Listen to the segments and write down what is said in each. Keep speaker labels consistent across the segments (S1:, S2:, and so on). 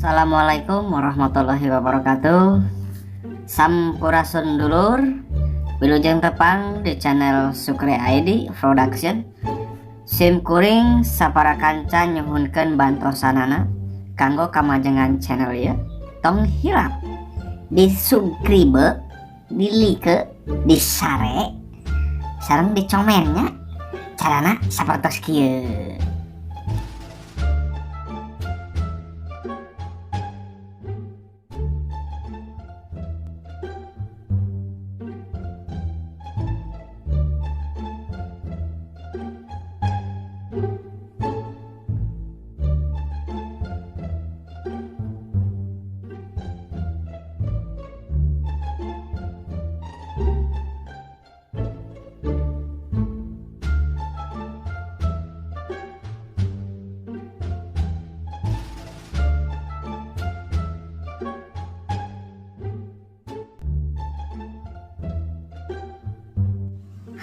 S1: Assalamualaikum warahmatullahi wabarakatuh. Sampurasun dulur. Wilujeng tepang di channel Sukri ID Production. Sim kuring sapara kanca nyuhunkeun bantosanana kanggo kamajengan channel ieu. Tong hilap di subscribe, di like, di share, sareng di komennya. Carana sapertos kieu.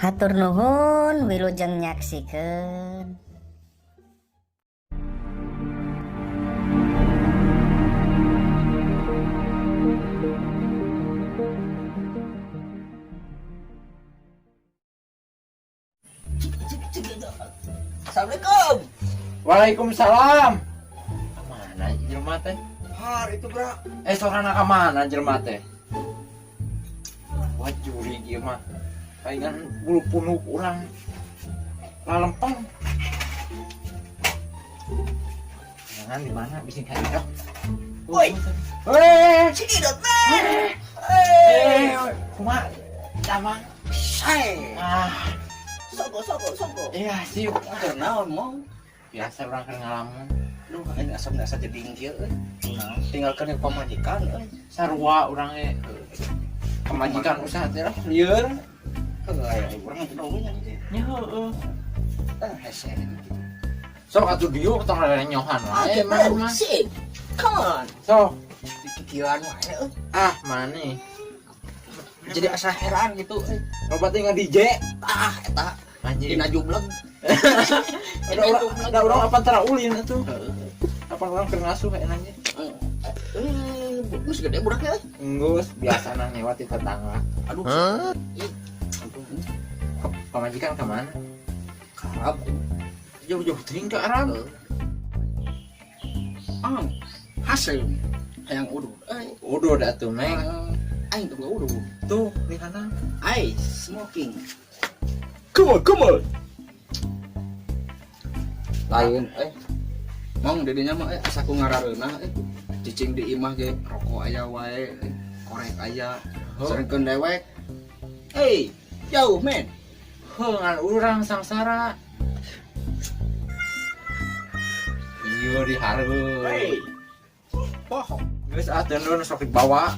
S1: Hatur nuhun, wilujeng nyaksikeun.
S2: Assalamualaikum.
S3: Waalaikumsalam. Mana jelema teh?
S2: Har itu bra.
S3: Eh, sorana ka mana jelema teh? Wah, jurig ieu mah. Palingan bulu punuk urang lalempeng. Jangan di mana bising ka idok.
S2: Woi.
S3: Weh,
S2: Cikidot man.
S3: eh, kumaha? Damang.
S2: Say.
S3: Ah,
S2: Sogo sogo sogo.
S3: Iya sih.
S2: Keur naon mong?
S3: Biasa urang keur ngalamun.
S2: Duh, aing asa asa jeding kieu euy. Tinggalkeun yang pamajikan euy.
S3: Sarua urang ge pamajikan usaha teh lah lieur.
S2: Heuh, aya urang teh dongeng nya.
S3: Nya heueuh.
S2: Ah, hese gitu.
S3: Sok atuh diuk, tong nyohan wae
S2: Oke,
S3: maneh
S2: bro.
S3: mah.
S2: Sip. Come on.
S3: Sok.
S2: Dikikieuan wae euy.
S3: Ah, maneh.
S2: Jadi asa heran gitu euy.
S3: Loba teh nga-DJ.
S2: Ah, eta
S3: Anjing.
S2: dina jubleg.
S3: Ada urang apa tara ulin atuh. Apa urang keur ngasuh enaknya.
S2: Eh, geus gede budaknya euy.
S3: Enggeus, biasa nah lewat di tetangga.
S2: Aduh. Ih. Aduh.
S3: Pamajikan ka mana?
S2: Ka Arab.
S3: Jauh-jauh teuing ke Arab.
S2: Ah, hasil hayang udud euy.
S3: Udud atuh, Meng.
S2: Aing tuh gak udud.
S3: Tuh, di kanan.
S2: I smoking. Come on, come on. Lain, eh. Mong didinya mah asa ku ngarareunah eh. Cicing di imah ge rokok aya wae, eh. Korek aya. Sarengkeun dewek. Hey, jauh men.
S3: Heuh, ngan urang sangsara. Iya di hareup.
S2: Hey. Bohong.
S3: Geus ah, teu sok dibawa.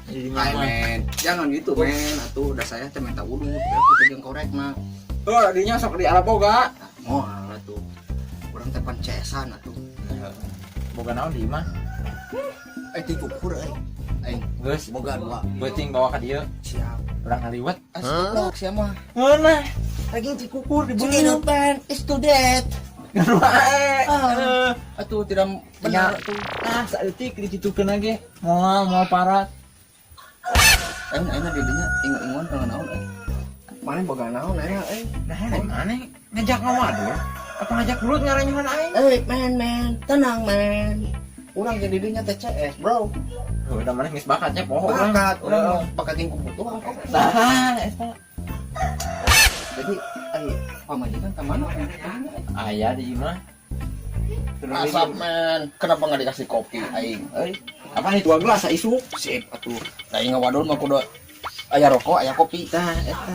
S3: Jadi
S2: Ay,
S3: mah.
S2: men, jangan gitu men. Atuh udah saya teh minta udud, ya aku jeung korek mah.
S3: Tuh, dinya sok di Alaboga.
S2: Nah, moal atuh. Urang teh pancesan atuh.
S3: Boga naon di imah?
S2: Eh, tikukur euy. Aing
S3: Geus,
S2: boga dua.
S3: Beuting bawa ka dieu.
S2: Siap.
S3: Urang ngaliwet.
S2: Asli sia mah.
S3: Ngeunah. Lagi cikukur
S2: Cikidot
S3: dibeuleuh.
S2: man, is to death.
S3: Ngan wae.
S2: Ah. Atuh tidak benar atuh.
S3: Ah, saeutik dikitukeun ge. Moal moal parat.
S2: Aing aing didinya ingu-inguan kana naon euy. Maneh boga naon aya euy.
S3: Nah, mana ngajak ngawadul? Apa ngajak gelut ngaranyohan aing?
S2: Eh, man man, tenang man. Urang ge didinya TCS, bro.
S3: Heuh, da maneh geus bakatnya poho urang.
S2: Bakat, urang bakat jeung kebutuhan kok.
S3: Tah, eta.
S2: Jadi ai pamajikan ka mana?
S3: Aya di imah.
S2: Asap man, kenapa nggak dikasih kopi aing? Euy,
S3: Apa nih dua gelas isuk?
S2: Sip atuh. Da aing ngawadul mah kudu aya rokok, aya kopi.
S3: Tah, eta.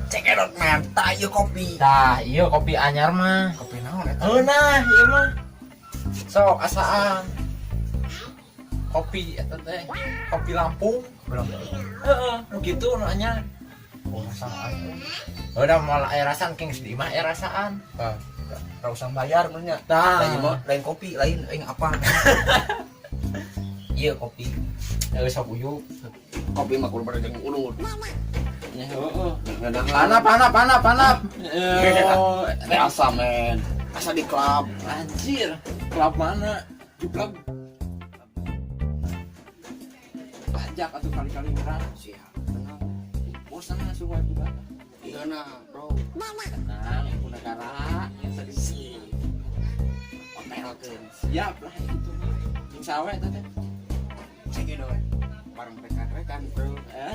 S2: Cekedot man, tah ieu kopi.
S3: Tah, iya kopi anyar mah.
S2: Kopi naon eta?
S3: Ngeunah ieu mah. Sok asaan. Kopi eta teh, kopi Lampung. Heeh, nu kitu nu anyar. Oh, rasaan. Udah moal aya rasaan keng di imah aya rasaan.
S2: Ah, ora usah bayar mun nya.
S3: Tah.
S2: Lain mah lain kopi, lain aing apa. Iya kopi.
S3: Heeh, sok uyuk.
S2: Kopi mah kudu pada jeung udud.
S3: Ya heeh.
S2: Ngeunah.
S3: Panap, panap, panap, panap. Eh,
S2: Asa men. Asa di klub.
S3: Anjir, klub mana? Juplak. Ajak atuh kali-kali urang.
S2: Siap, tenang.
S3: Bosan langsung wae budak.
S2: Iya nah, bro.
S3: Tenang, ibu negara yang tadi
S2: Sih. Hotelkeun.
S3: Siap lah itu. Jeung sawe eta teh.
S2: Cek we. Bareng rekan-rekan, bro.
S3: Eh,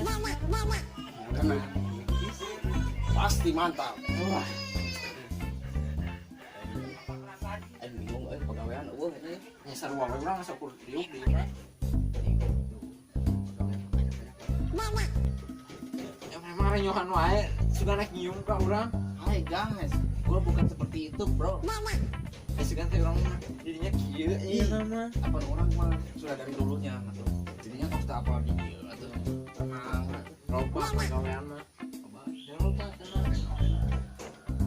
S2: Tenang. Pasti mantap.
S3: Wah,
S2: Aing bingung euy pagawean euweuh ini.
S3: Nya sarua we urang asa kur diuk di imah.
S2: Pagawean banyak-banyak.
S3: Ya memang renyohan wae, sudah naik nyium ka urang.
S2: Hai guys, gua bukan seperti itu, bro.
S3: Eh, sugan teh urang mah jadinya kieu ieu mah.
S2: Apa orang mah sudah dari dulunya atuh. Jadinya kok sudah apa di dieu atuh. Tenang,
S3: Loba pagawean mah.
S2: Loba.
S3: Ya loba tenang.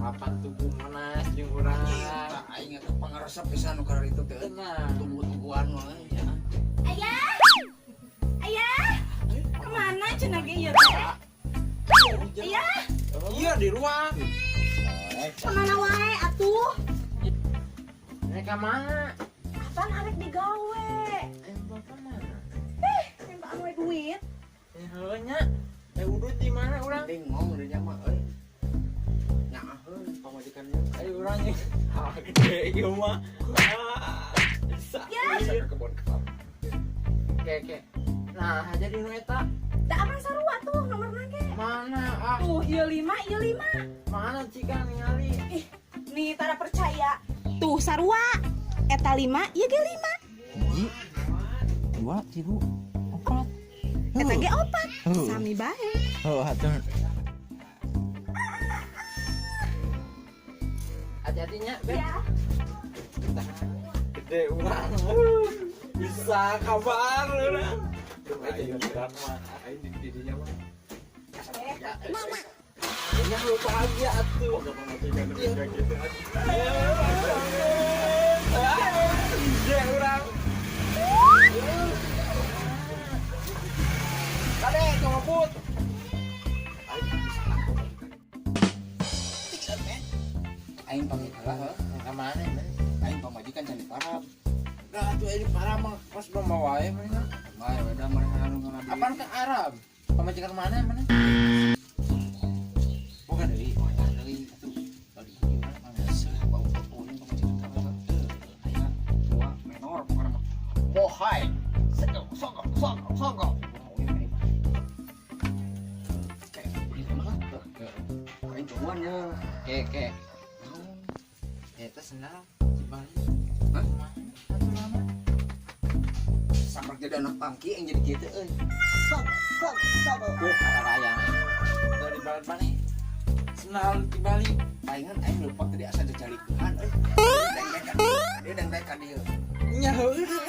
S3: Kapan tubuh Monas jeung urang.
S2: Tah aing atuh pangaresep pisan nu kararitu teh.
S3: Tenang.
S2: Tunggu-tungguan mah ya.
S4: Ayah! Ayah! Kemana cenah ge ieu teh? Ayah!
S3: Iya di ruang.
S4: Kemana wae atuh?
S3: Mereka mana?
S4: Apaan arek digawe?
S3: Eh, bapak mana?
S4: Eh, nembak we duit.
S3: Eh, heuh nya. Eh, udut di mana urang?
S2: Penting ngomong di mah euy. Nyaaheun pamajikannya.
S3: Ayo urang jeung ah, gede ieu mah. Ah, bisa.
S4: Ya.
S2: Bisa ke kebun kelapa.
S3: Oke, oke. Nah, jadi nu eta
S4: Da abang sarua tuh nomorna ge.
S3: Mana? Ah,
S4: Tuh, ieu 5, ieu 5.
S3: Mana cika ningali?
S4: Ih, nih tara percaya. Tuh sarua. Eta 5, ieu ge 5.
S3: Hiji, dua, tilu, empat.
S4: Eta ge 4. Sami bae.
S3: Oh, atuh. Hati-hatinya, Beb.
S4: Ya.
S3: Gede urang. Bisa kabar urang. Ayo urang mah, ayo di dirinya mah. Ya lu bahagia atuh. Gitu. Gede urang. Kade, ngebut.
S2: Aing bisa pamajikan. Aing pamit heula heuh.
S3: Ka mana, men?
S2: Aing pamajikan can diparab.
S3: Nah, atuh ini parah mah kos belum bawa wae mana.
S2: Bae we da manehna anu ngana.
S3: Apaan ke Arab? Pamajikan mana mana? Bukan deui.
S2: Oh, ya deui atuh. Tadi gimana biasa bau bau pamajikan ka teu aya tua menor pokona mah. Bohai. Sego sogo sogo sogo. Kayak ini mah lah. Aing tungguan ya.
S3: Oke, oke. Eta sendal di Bali.
S2: Hah?
S3: Atuh lama.
S2: Sampai jadi anak pangki yang jadi gitu euy. Sok sok sok.
S3: Tuh kata raya. Dari balik mana? Sendal di Bali.
S2: Palingan aing lupa tadi asa jajalikeun euy. Dengdekan. Dia dengdekan dia.
S3: Nya heueuh